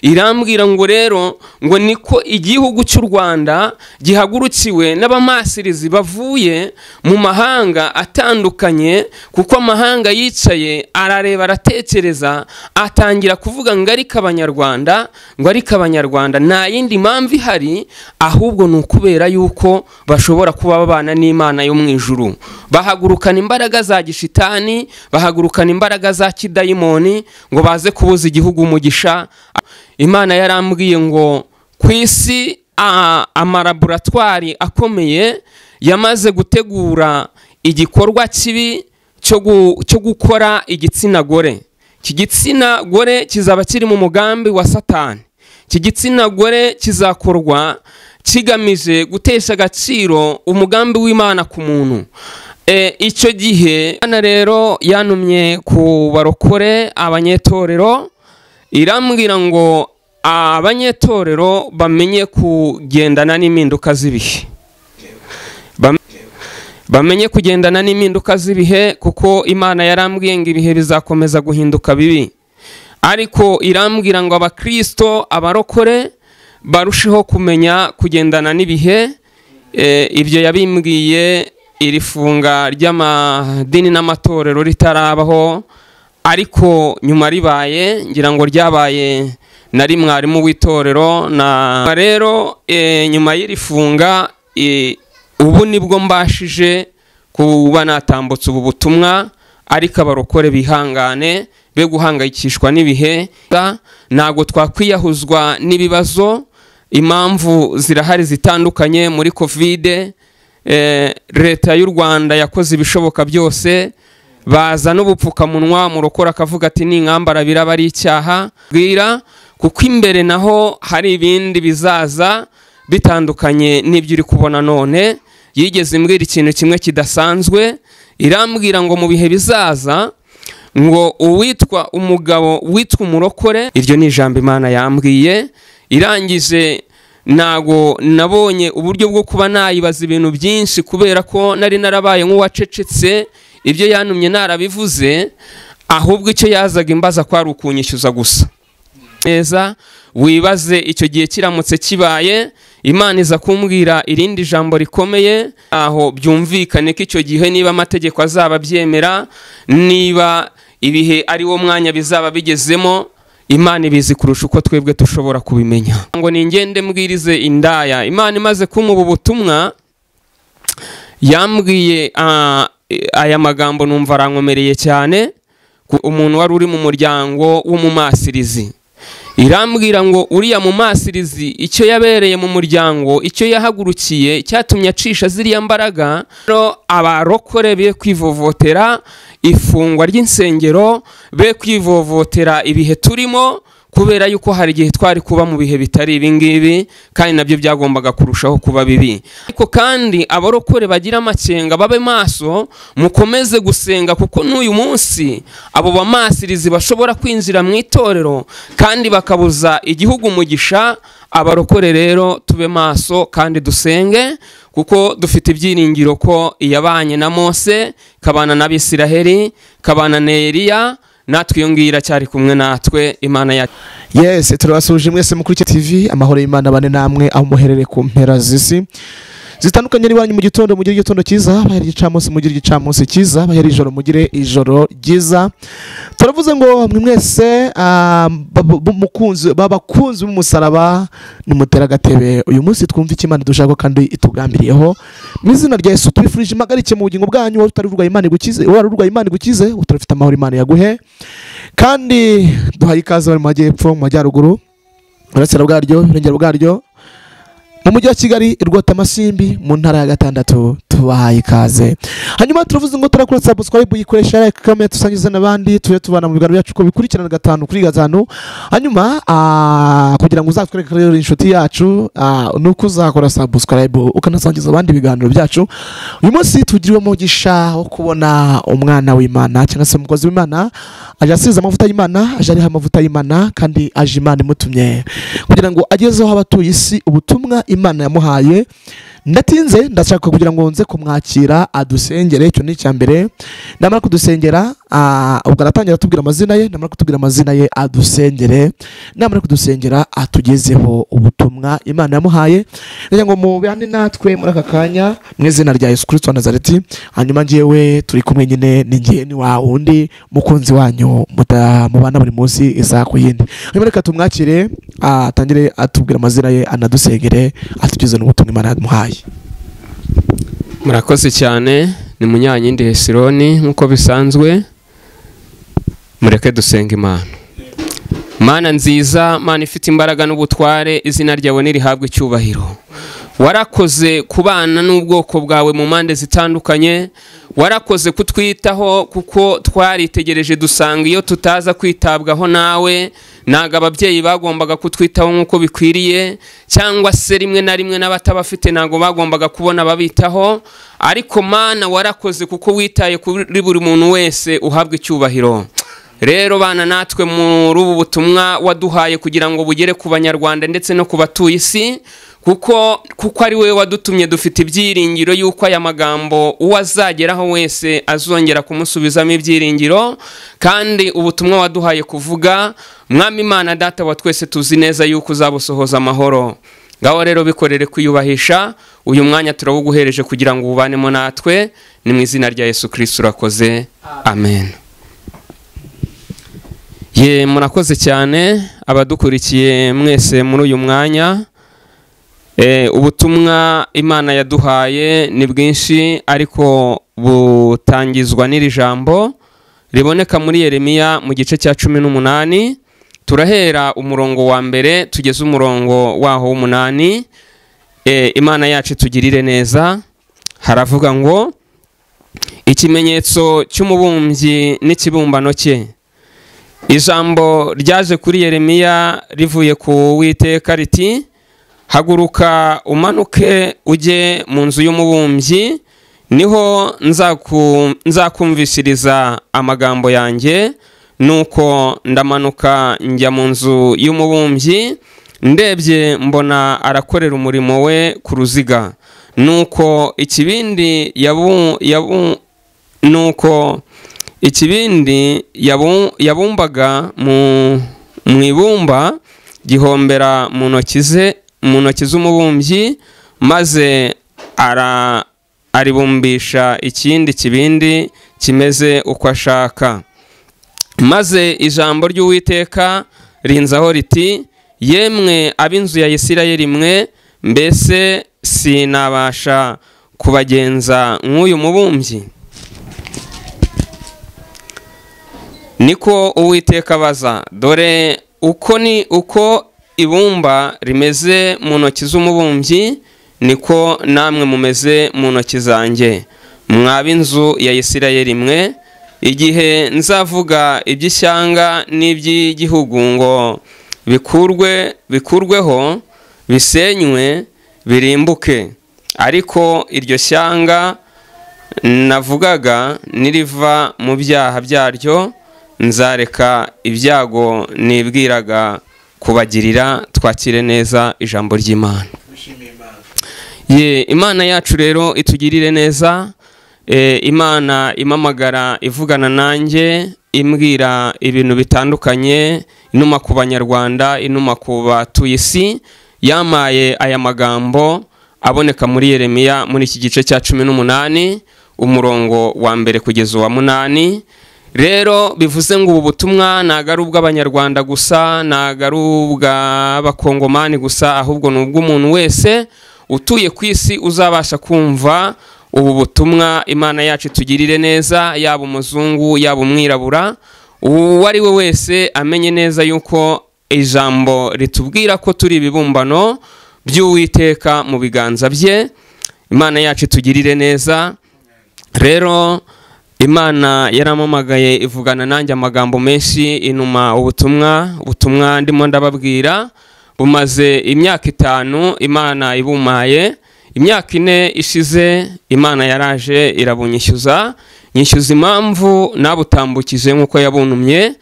Irambwira ngo rero ngo niko igihugu cy'u Rwanda gihagurukiwe n'abamasirizi bavuye mu mahanga atandukanye, kuko amahanga yicaye arareba aratekereza atangira kuvuga ngo ariko abanyarwanda, ngo ariko abanyarwanda nta yindi mpamvu ihari ahubwo ni ukubera yuko bashobora kuba babana n'Imana yo mu ijuru. Bahagurukana imbaraga za gishitani, bahagurukana imbaraga za kidayimoni ngo baze kubuza igihugu umugisha. Imana yarambwiye ngo ku isi amalaboratwari akomeye yamaze gutegura igikorwa kibi cyo gukora igitsina gore. Iki gitsina gore kizaba kiri mu mugambi wa Satani. Iki gitsina gore kizakorwa kigamije gutesha agaciro umugambi w'Imana ku muntu. Icyo gihe Imana rero yanumye ku barokore abanyetorero, irambwira ngo abanyetorero bamenye kugendana n'impinduka z'ibihe. Bamenye kugendana n'impinduka z'ibihe, kuko Imana yarambwiye ngo ibihe bizakomeza guhinduka bibi. Ariko irambwira ngo abakristo abarokore barusheho kumenya kugendana n'ibihe. Ibyo yabimbwiye iri funga ry'amadini n'amatorero ritarabaho, ariko nyuma ribaye, ngira ngo ryabaye nari mwarimu w'itorero na rero nyuma y'iri funga ubu nibwo mbashije kuba natambutse ubu butumwa. Ariko abarokore bihangane be guhangayikishwa n'ibihe, ntago twakwiyahuzwa n'ibibazo. Impamvu zirahari zitandukanye. Muri Covid leta y'u Rwanda yakoze ibishoboka byose, baza n'ubupfukamunwa, murokora akavuga ati ninkambara biraba ari icyaha. Bwira kuko imbere naho hari ibindi bizaza bitandukanye n'ibyo uri kubona none. Yigeze imbwira ikintu kimwe kidasanzwe, irambwira ngo mu bihe bizaza ngo uwitwa umugabo witwa umurokore, iryo ni ijambo Imana yambwiye. Irangije nago nabonye uburyo bwo kuba nayibaza ibintu byinshi, kubera ko nari narabaye nk'uwacecetse, ibyo yanumye narabivuze, ahubwo icyo yazaga imbaza kwari ukunyishyuza gusa. Neza wibaze icyo gihe kiramutse kibaye, Imana iza kumbwira irindi jambo rikomeye, aho byumvikane ko icyo gihe niba amategeko azaba abyemera, niba ibihe ari wo mwanya bizaba bigezemo, Imana ibizi kurusha uko twebwe dushobora kubimenya. Ngo ningende mbwirize indaya. Imana imaze kumuba ubutumwa yambwiye aya magambo numva arankomereye cyane. Umuntu wari uri mu muryango w'umumasirizi, irambwira ngo uriya mumasirizi icyo yabereye mu muryango, icyo yahagurukiye cyatumye acisha ziriya mbaraga. Abarokore be kwivovotera ifungwa ry'insengero, be kwivovotera ibihe turimo, kubera yuko hari igihe twari kuba mu bihe bitari ibi ngibi, kandi nabyo byagombaga kurushaho kuba bibi. Ariko kandi abarokore bagira amakenga, babe maso, mukomeze gusenga, kuko n'uyu munsi abo bamasirizi bashobora kwinjira mu itorero kandi bakabuza igihugu umugisha. Abarokore rero tube maso kandi dusenge, kuko dufite ibyiringiro ko iyabanye na Mose, kabana n'Abisiraheli, kabana na Eliya, natwe iyo ngiyo iracyari kumwe natwe. Imana yacu. Yes, turabasuje mwese mukurikiye TV, amahoro y'Imana bane namwe aho muherere ku mpera z'isi zitandukanye. Nibanyu mu gitondo mugire igitondo cyiza, bahera igicamunsi mugire igicamunsi cyiza, bahera ijoro mugire ijoro ryiza. Turavuze ngo mwe mwese mukunzi babakunzi b'umusaraba nimutera agatebe uyu munsi twumva icyo Imana dushaka kandi itugambiriyeho. Mu izina rya Yesu tubifurije impagarike mu bugingo bwanyu. Utari urwaye Imana igukize, wari urwaye Imana igukize, utarafite amahoro Imana yaguhe. Kandi duhaye ikaze bari mu majyepfo, mu majyaruguru, burasira bwaryo, burengero bwaryo, mu mujyi wa Kigali, Rwota Masimbi, mu ntara ya gatandatu, tubahaye ikaze. Hanyuma turavuze ngo turakora subscribe, uyikoresha, like, comment, usangize n'abandi, tube tubana mu biganiro byacu ko bikurikirana 5 kuri 5. Hanyuma kugira ngo uzatwereke rero inshuti yacu, nuko uzakora subscribe ukanasangiza abandi ibiganiro byacu. Uyu munsi tugiriwe umugisha wo kubona umwana w'Imana cyangwa se umukozi w'Imana, aje asize amavuta y'Imana, aje ariho amavuta y'Imana, kandi aje Imana imutumye kugira ngo agezeho abatuye isi ubutumwa Imana yamuhaye. Ndatinze, ndashaka kugira ngo nze kumwakira adusengere. Icyo ni icya mbere. Namara kudusengera, ubwo aratangira atubwira amazina ye. Namara kutubwira amazina ye adusengere, namara kudusengera atugezeho ubutumwa Imana yamuhaye. Ndagira ngo mubane natwe muri aka kanya mu izina rya Yesu Kristo wa Nazareti. Hanyuma njyewe turi kumwe nyine, ni njye ni wa wundi mukunzi wanyu mubana buri munsi isaha ku yindi. Hanyuma reka tumwakire atangire atubwira amazina ye, anadusengere, atugeze n'ubutumwa Imana yamuhaye. Murakoze cyane. Ni Munyankindi Hesironi nk'uko bisanzwe. Mureke dusenga Imana. Mana nziza, Mana ifite imbaraga n'ubutware, izina ryawe nirihabwe icyubahiro. Warakoze kubana n'ubwoko bwawe mu mpande zitandukanye, warakoze kutwitaho kuko twaritegereje dusanga iyo tutaza kwitabwaho nawe, ntago ababyeyi bagombaga kutwitaho nk'uko bikwiriye, cyangwa se rimwe na rimwe n'abatabafite ntago bagombaga kubona babitaho. Ariko Mana warakoze kuko witaye kuri buri muntu wese, uhabwa icyubahiro. Rero bana natwe muri ubu butumwa waduhaye kugira ngo bugere ku banyarwanda ndetse no ku batuye isi, kuko ari wowe wadutumye, dufite ibyiringiro yuko aya magambo uwo azageraho wese azongera kumusubizamo ibyiringiro. Kandi ubutumwa waduhaye kuvuga, Mwami Imana Data wa twese, tuzi neza yuko uzabusohoza amahoro. Ngaho rero bikorere kwiyubahisha, uyu mwanya turawuguhereje kugira ngo ubanemo natwe, ni mu izina rya Yesu Kristo urakoze, amen. Ye, murakoze cyane abadukurikiye mwese muri uyu mwanya. Ubutumwa Imana yaduhaye ni bwinshi, ariko butangizwa n'iri jambo riboneka muri Yeremiya mu gice cya 18. Turahera umurongo wa mbere tugeze umurongo waho w'umunani. Imana yacu tugirire neza. Haravuga ngo ikimenyetso cy'umubumbyi n'ikibumbano cye. Ijambo ryaje kuri Yeremiya rivuye ku Uwiteka riti: haguruka umanuke ujye mu nzu y'umubumbyi, niho nzakumvishiriza amagambo yanjye. Nuko ndamanuka njya mu nzu y'umubumbyi, ndebye mbona arakorera umurimo we ku ruziga. Nuko ikibindi yabumbaga mu ibumba gihombera mu ntoki ze, mu ntoki z'umubumbyi, maze aribumbisha ikindi kibindi kimeze uko ashaka. Maze ijambo ry'Uwiteka rinzaho riti: yemwe ab'inzu ya Isirayeli mwe, mbese sinabasha kubagenza nk'uyu mubumbyi? Niko Uwiteka abaza. Dore uko ni uko ibumba rimeze mu ntoki z'umubumbyi, niko namwe mumeze mu ntoki zanjye, mw'ab'inzu ya Isirayeli mwe. Igihe nzavuga iby'ishyanga n'iby'igihugu ngo bikurweho, bisenywe, birimbuke, ariko iryo shyanga navugaga niriva mu byaha byaryo, nzareka ibyago nibwiraga kubagirira. Twakire neza ijambo ry'Imana. Ye, Imana yacu rero itugirire neza. Imana imamagara ivugana nanjye, imbwira ibintu bitandukanye, inuma ku banyarwanda, inuma ku batuye isi. Yamaye aya magambo aboneka muri Yeremiya muri iki gice cya 18 umurongo wa mbere kugeza uwa 8. Rero bivuze ngo ubu butumwa ntago ari ubw'abanyarwanda gusa, ntago ari ubw'abakongomani gusa, ahubwo ni ubw'umuntu wese utuye ku isi uzabasha kumva ubu butumwa. Imana yacu itugirire neza, yaba umuzungu yaba umwirabura, uwo ari we wese amenye neza yuko ijambo ritubwira ko turi ibibumbano by'Uwiteka mu biganza bye. Imana yacu itugirire neza. Rero Imana yaramamagaye ivugana nanjye amagambo menshi, inuma ubutumwa ndimo ndababwira bumaze imyaka 5 Imana ibumaye. Imyaka 4 ishize Imana yaraje irabunyishyuza, nyishyuza impamvu nabutambukije nkuko yabuntumye.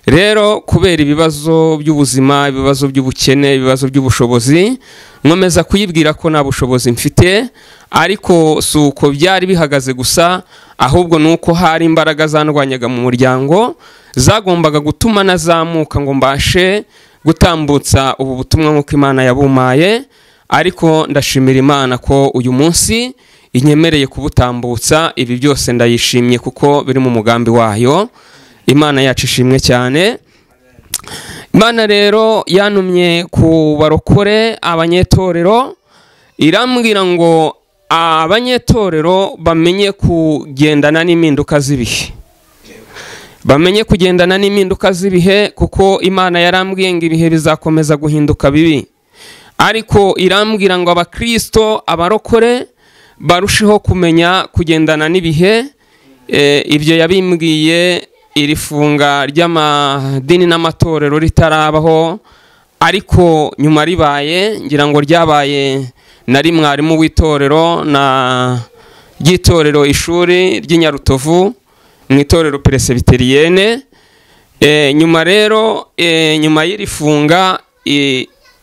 Rero kubera ibibazo by'ubuzima, ibibazo by'ubukene, ibibazo by'ubushobozi, nkomeza kuyibwira ko nta bushobozi mfite. Ariko si uko byari bihagaze gusa, ahubwo ni uko hari imbaraga zandwanyaga mu muryango zagombaga gutuma nazamuka ngo mbashe gutambutsa ubu butumwa nk'uko Imana yabumaye. Ariko ndashimira Imana ko uyu munsi inyemereye kubutambutsa. Ibi byose ndayishimye kuko biri mu mugambi wayo. Imana yacu ishimwe cyane. Imana rero yantumye ku barokore abanyetorero, irambwira ngo abanyetorero bamenye kugendana n'impinduka z'ibihe, bamenye kugendana n'impinduka z'ibihe, kuko Imana yarambwiye ngo ibihe bizakomeza guhinduka bibi. Ariko irambwira ngo abakristo abarokore barusheho kumenya kugendana n'ibihe. Ibyo yabimbwiye iri funga ry'amadini n'amatorero ritarabaho, ariko nyuma ribaye, ngira ngo ryabaye nari mwarimu w'itorero na ry'itorero ishuri ry'Inyarutovu mu itorero Presbyterienne. Nyuma rero nyuma y'iri funga,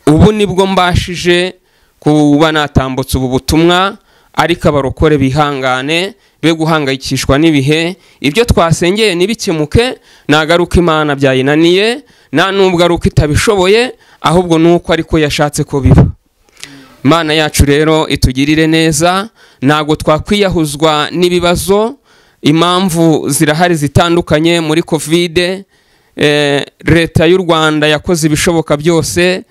ubu nibwo mbashije kuba natambutse ubu butumwa. Ariko abarokore bihangane, be guhangayikishwa n'ibihe. Ibyo twasengeye ntibikemuke, nagaruka Imana byayinaniye, nta nubwo ari uko itabishoboye, ahubwo nuko ariko yashatse ko biba. Imana yacu rero itugirire neza. Ntago twakwiyahuzwa n'ibibazo, impamvu zirahari zitandukanye. Muri Covid, leta y'u Rwanda yakoze ibishoboka byose,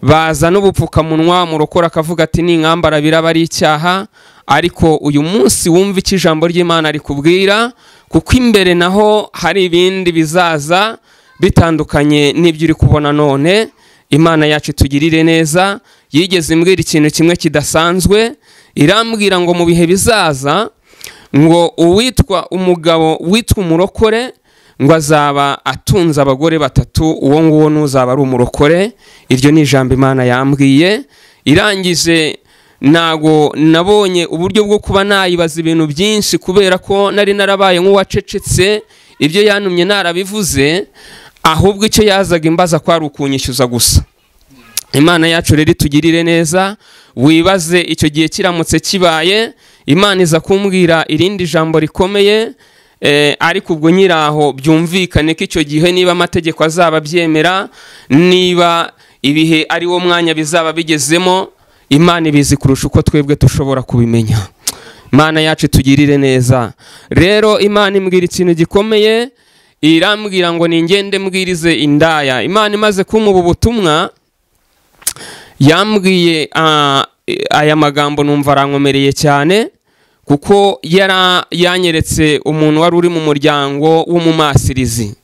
baza n'ubupfukamunwa, murokora akavuga ati ninkambara biraba ari icyaha. Ariko uyu munsi wumva icyo ijambo ry'Imana rikubwira, kuko imbere naho hari ibindi bizaza bitandukanye n'ibyo uri kubona none. Imana yacu itugirire neza. Yigeze imbwira ikintu kimwe kidasanzwe, irambwira ngo mu bihe bizaza ngo uwitwa umugabo witwa umurokore ngo azaba atunze abagore batatu, uwo nguwo n'uzaba ari umurokore. Iryo ni ijambo Imana yambwiye. Irangije ntago nabonye uburyo bwo kuba nayibaza ibintu byinshi, kubera ko nari narabaye nk'uwacecetse, ibyo yantumye narabivuze, ahubwo icyo yazaga imbaza ko ari ukunyishyuza gusa. Imana yacu rero itugirire neza. Wibaze icyo gihe kiramutse kibaye, Imana iza kumbwira irindi jambo rikomeye. Ariko ubwo nyiraho byumvikane ko icyo gihe niba amategeko azaba abyemera, niba ibihe ari wo mwanya bizaba bigezemo, Imana ibizi kurusha uko twebwe dushobora kubimenya. Imana yacu itugirire neza. Rero Imana imbwira ikintu gikomeye, irambwira ngo ningende mbwirize indaya. Imana imaze kumuba ubutumwa, yambwiye aya magambo numva arankomereye cyane, kuko yanyeretse umuntu wari uri mu muryango w'umumasirizi.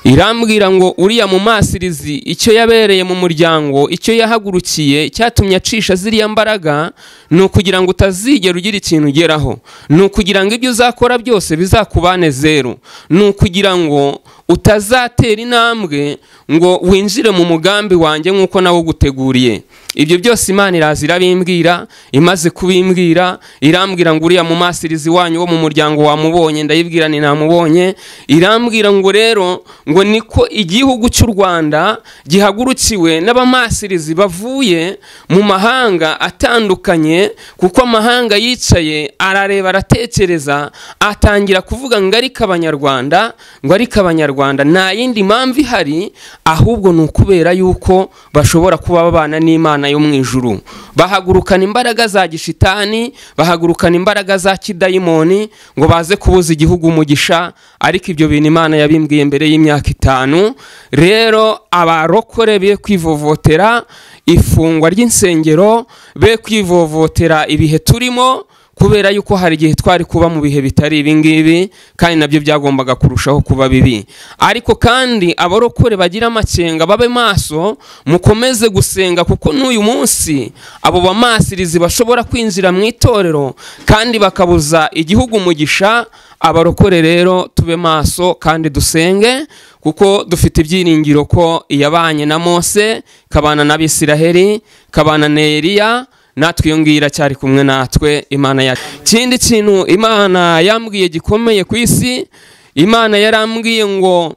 Irambwira ngo uriya mumasirizi icyo yabereye mu muryango, icyo yahagurukiye, cyatumye acisha ziriya mbaraga, ni ukugira ngo utazigera ugira ikintu ugeraho, ni ukugira ngo ibyo uzakora byose bizakubane zeru, ni ukugira ngo utazatera intambwe ngo winjire mu mugambi wanjye nk'uko nawe uguteguriye. Ibyo byose Imana iraza irabimbwira. Imaze kubimbwira irambwira ngo uriya mumasirizi wanyu wo mu muryango wamubonye? Ndayibwira ni namubonye. Irambwira ngo rero ngo niko igihugu cy'u Rwanda gihagurukiwe n'abamasirizi bavuye mu mahanga atandukanye, kuko amahanga yicaye arareba aratekereza, atangira kuvuga ngo ariko abanyarwanda, ngo ariko abanyarwanda nta yindi mpamvu ihari, ahubwo ni ukubera yuko bashobora kuba babana n'Imana yo mu ijuru. Bahagurukana imbaraga za gishitani, bahagurukana imbaraga za kidayimoni ngo baze kubuza igihugu umugisha. Ariko ibyo bintu Imana yabimbwiye mbere y'imyaka 5. Rero abarokore be kwivovotera ifungwa ry'insengero, be kwivovotera ibihe turimo, kubera yuko hari igihe twari kuba mu bihe bitari ibi ngibi, kandi nabyo byagombaga kurushaho kuba bibi. Ariko kandi abarokore bagira amakenga, babe maso, mukomeze gusenga, kuko n'uyu munsi abo bamasirizi bashobora kwinjira mu itorero kandi bakabuza igihugu umugisha. Abarokore rero tube maso kandi dusenge, kuko dufite ibyiringiro ko iyabanye na Mose, kabana n'Abisiraheli, kabana na Eliya, natwe iyo ngiyo iracyari kumwe natwe. Imana yacu. Ikindi kintu Imana yambwiye gikomeye ku isi, Imana yarambwiye ngo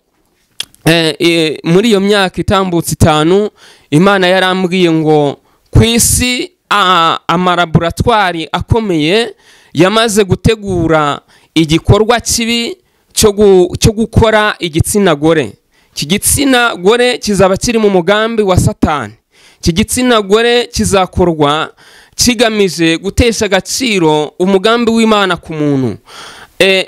Muri iyo myaka itambutse 5, Imana yarambwiye ngo ku isi amalaboratwari akomeye yamaze gutegura igikorwa kibi cyo gukora igitsina gore. Iki gitsina gore kizaba kiri mu mugambi wa Satani. Iki gitsina gore kizakorwa kigamije gutesha agaciro umugambi w'Imana ku muntu.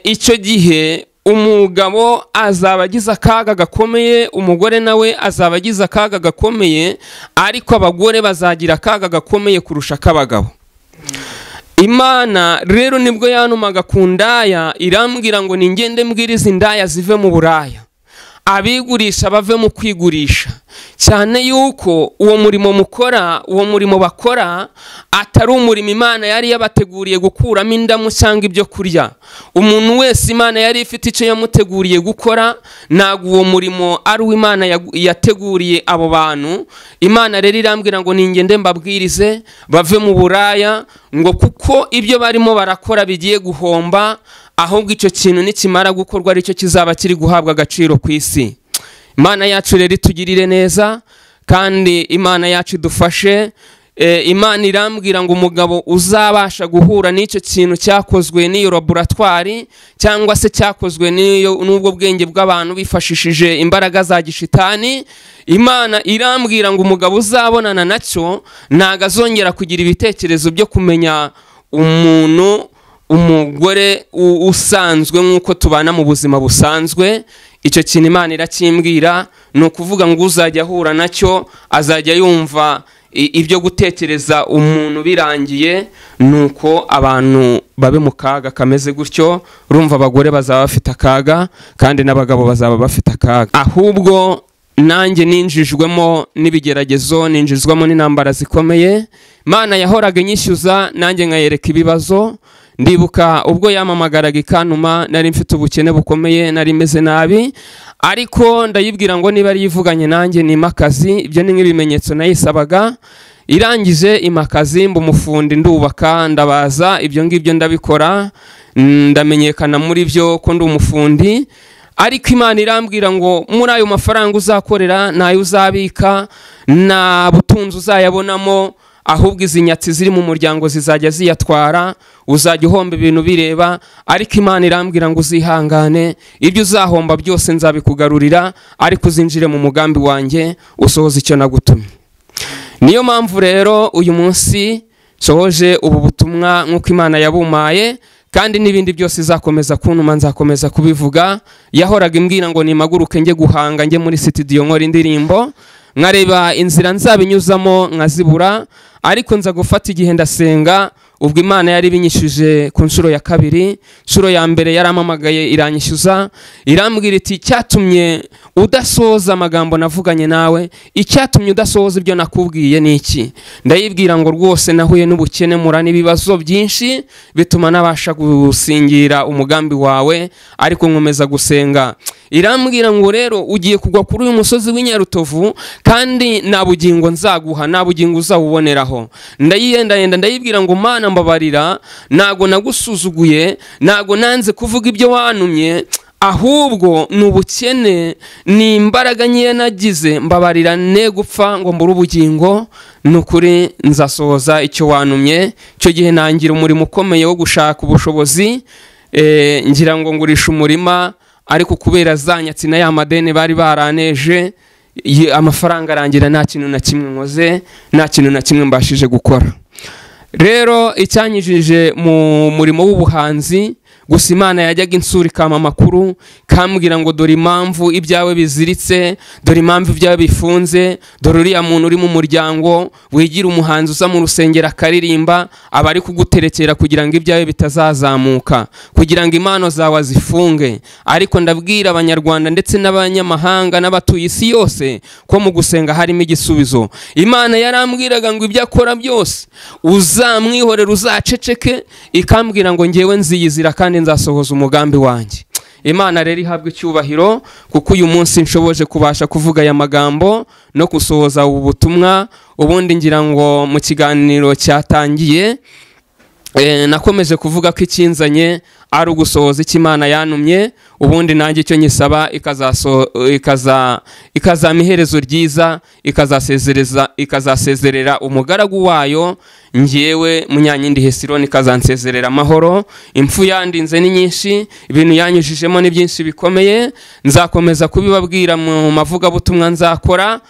Icyo gihe umugabo azaba agize akaga gakomeye, umugore nawe azaba agize akaga gakomeye, ariko abagore bazagira akaga gakomeye kurusha ak'abagabo. Imana rero nibwo yanumaga ku ndaya, irambwira ngo ningende mbwirize indaya zive mu buraya, abigurisha bave mu kwigurisha, cyane yuko uwo murimo mukora, uwo murimo bakora atari umurimo Imana yari yabateguriye gukuramo indamu cyangwa ibyo kurya. Umuntu wese Imana yari ifite icyo yamuteguriye gukora, ntabwo uwo murimo ari uw'Imana yateguriye abo bantu. Imana rero irambwira ngo ningende mbabwirize bave mu buraya, ngo kuko ibyo barimo barakora bigiye guhomba, ahubwo icyo kintu nikimara gukorwa aricyo kizaba kiri guhabwa agaciro ku isi. Imana yacu rero itugirire neza, kandi Imana yacu idufashe. Imana irambwira ngo umugabo uzabasha guhura n'icyo kintu cyakozwe n'iyo laboratwari cyangwa se cyakozwe n'ubwo bwenge bw'abantu bifashishije imbaraga za gishitani, Imana irambwira ngo umugabo uzabonana nacyo ntago azongera kugira ibitekerezo byo kumenya umuntu umugore usanzwe nk'uko tubana mu buzima busanzwe. Icyo kintu Imana irakimbwira, ni ukuvuga ngo uzajya ahura nacyo azajya yumva ibyo gutekereza umuntu birangiye, nuko abantu babe mu kaga kameze gutyo. Urumva abagore bazaba bafite akaga kandi n'abagabo bazaba bafite akaga. Ahubwo nanjye ninjijwemo n'ibigeragezo, ninjizwamo n'intambara zikomeye. Imana yahoraga inyishyuza, nanjye nkayereka ibibazo. Ndibuka ubwo yamamagaraga ikanuma, nari mfite ubukene bukomeye, nari meze nabi, ariko ndayibwira ngo niba ari yivuganye nanjye nimakazi. Ibyo ni nk'ibimenyetso nayisabaga. Irangije imakazi, mba umufundi, ndubaka, ndabaza, ibyo ngibyo ndabikora, ndamenyekana muri byo ko ndi umufundi. Ariko Imana irambwira ngo muri ayo mafaranga uzakorera nayo uzabika, na butunzi uzayabonamo, ahubwo izi nyatsi ziri mu muryango zizajya ziyatwara, uzajya uhomba ibintu bireba. Ariko Imana irambwira ngo uzihangane, ibyo uzahomba byose nzabikugarurira, ariko uzinjire mu mugambi wanjye usohoze icyo nagutumye. Niyo mpamvu rero uyu munsi nsohoje ubu butumwa nk'uko Imana yabumaye, kandi n'ibindi byose izakomeza kuntuma nzakomeza kubivuga. Yahoraga imbwira ngo nimaguruke njye guhanga, njye muri studio nkora indirimbo, nkareba inzira nzabinyuzamo nkazibura, ariko nza gufata igihe ndasenga. Ubwo Imana yari binyishuje ku nshuro ya kabiri. Nshuro ya mbere yaramamagaye iranyishyuza, irambwira iti icyatumye udasohoza amagambo navuganye nawe, icyatumye udasohoza ibyo nakubwiye ni iki? Ndayibwira ngo rwose nahuye n'ubukene, mura n'ibibazo byinshi bituma nabasha gusingira umugambi wawe, ariko nkomeza gusenga. Irambwira ngo rero ugiye kugwa kuri uyu musozi w'Inyarutovu, kandi nta bugingo nzaguha, nta bugingo uzawuboneraho. Ndayiyendayenda, ndayibwira ngo Mana mbabarira, ntago nagusuzuguye, ntago nanze kuvuga ibyo wantumye, ahubwo ni ubukene, ni imbaraga nkeya nagize, mbabarira ne gupfa ngo mbure ubugingo, nukuri nzasohoza icyo wantumye. Icyo gihe nangira umurimo ukomeye wo gushaka ubushobozi, ngira ngo ngurisha umurima, ariko kubera za nyatsi na ya madeni bari baraneje, amafaranga arangira, nta kintu na kimwe nkoze, nta kintu na kimwe mbashije gukora. Rero icyanyijije mu murimo w'ubuhanzi, gusa Imana yajyaga insura ikampa amakuru, kambwira ngo dore impamvu ibyawe biziritse, dore impamvu ibyawe bifunze, dore uriya muntu uri mu muryango wigira umuhanzi uza mu rusengero akaririmba, aba ari kuguterekera kugira ngo ibyawe bitazazamuka, kugira ngo impano zawe zifunge. Ariko ndabwira abanyarwanda ndetse n'abanyamahanga n'abatuye isi yose ko mu gusenga harimo igisubizo. Imana yarambwiraga ngo ibyo akora byose uzamwihorera, uzaceceke, ikambwira ngo ngewe nziyizira kandi nzasohoza umugambi wanjye. Imana rero ihabwa icyubahiro, kuko uyu munsi nshoboje kubasha kuvuga aya magambo no gusohoza ubu butumwa. Ubundi ngira ngo mu kiganiro cyatangiye Nakomeje kuvuga ko ikinzanye ari ugusohoza icyo Imana yantumye, ubundi nanjye icyo nyisaba ikazampa iherezo ryiza, ikazasezerera umugaragu wayo ngewe Munyankindi Hesironi, ikazansezerera amahoro. Impfu yandinze ni nyinshi, ibintu yanyujijemo ni byinshi bikomeye, nzakomeza kubibabwira mu mavugabutumwa nzakora.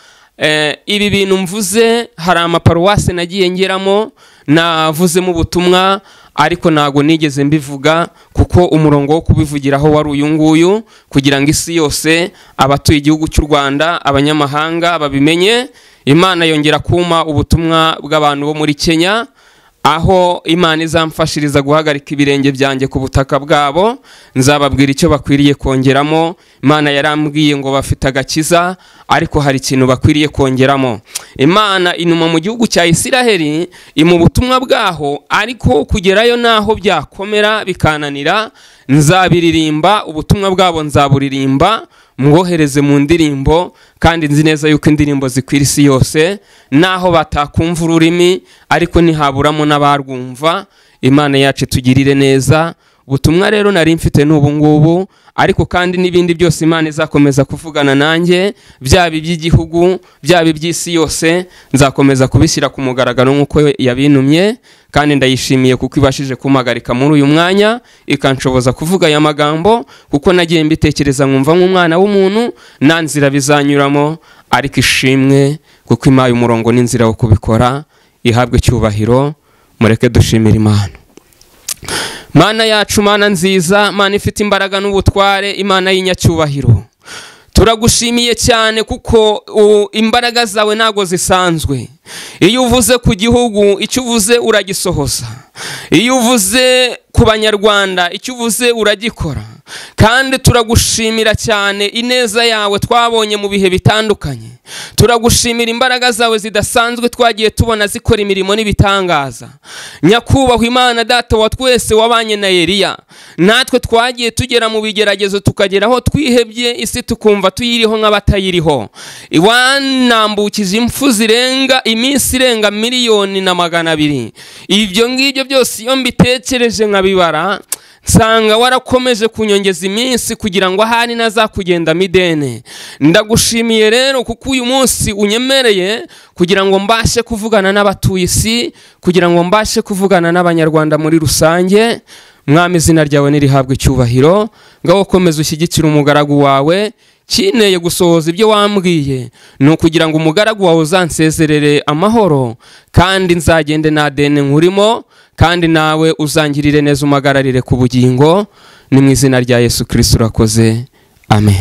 Ibi bintu mvuze hari amaparuwase nagiye ngeramo navuzemo ubutumwa, ariko ntago nigeze mbivuga kuko umurongo wo kubivugiraho wari uyu nguyu, kugira ngo isi yose, abatuye igihugu cy'u Rwanda, abanyamahanga babimenye. Imana yongera kuma ubutumwa bw'abantu bo muri Kenya, aho Imana izamfashiriza guhagarika ibirenge byanjye ku butaka bwabo, nzababwira icyo bakwiriye kongeramo. Imana yarambwiye ngo bafite agakiza, ariko hari ikintu bakwiriye kongeramo. Imana inuma mu gihugu cya Isiraheli imu butumwa bwaho, ariko kugerayo naho byakomera bikananira, nzabiririmba ubutumwa bwabo, nzaburirimba mwohereze mu ndirimbo, kandi nzi neza yuko indirimbo zikwira isi yose, naho batakumva ururimi ariko ntihaburamo n'abarwumva. Imana yacu tugirire neza. Ubutumwa rero nari mfite n'ubu ngubu, ariko kandi n'ibindi byose Imana izakomeza kuvugana nanjye, byaba iby'igihugu, byaba iby'isi yose, nzakomeza kubishyira ku mugaragaro nk'uko yabintumye. Kandi ndayishimiye kuko ibashije kumpagarika muri uyu mwanya, ikanshoboza kuvuga aya magambo, kuko nagiye mbitekereza nkumva nk'umwana w'umuntu nta nzira bizanyuramo, ariko ishimwe kuko impaye umurongo n'inzira wo kubikora. Ihabwe icyubahiro. Mureke dushimire Imana. Mana yacu, Mana nziza, Mana ifite imbaraga n'ubutware, Imana y'inyacyubahiro, turagushimiye cyane kuko imbaraga zawe ntago zisanzwe. Iyo uvuze ku gihugu, icyo uvuze uragisohoza. Iyo uvuze ku banyarwanda, icyo uvuze uragikora. Kandi turagushimira cyane ineza yawe twabonye mu bihe bitandukanye. Turagushimira imbaraga zawe zidasanzwe twagiye tubona zikora imirimo n'ibitangaza. Nyakubahwa Imana Data wa twese wabanye na Eliya, natwe twagiye tugera mu bigeragezo tukageraho twihebye isi tukumva tuyiriho nk'abatayiriho. Iwanambukije impfu zirenga iminsi irenga 1,200,000. Ibyo ngibyo byose iyo mbitekereje nkabibara, nsanga warakomeje kunyongeza iminsi kugira ngo ahari nazakugenda midene. Ndagushimiye rero kuko uyu munsi unyemereye kugira ngo mbashe kuvugana n'abatuye isi, kugira ngo mbashe kuvugana n'abanyarwanda muri rusange. Mwami, izina ryawe nirihabwe icyubahiro. Ngaho komeza ushyigikire umugaragu wawe kineye gusohoza ibyo wambwiye, ni ukugira ngo umugaragu wawe uzansezerere amahoro, kandi nzagende nta deni nkurimo, kandi nawe uzangirire neza umagararire ku bugingo. Ni mu izina rya Yesu Kristo urakoze, amen.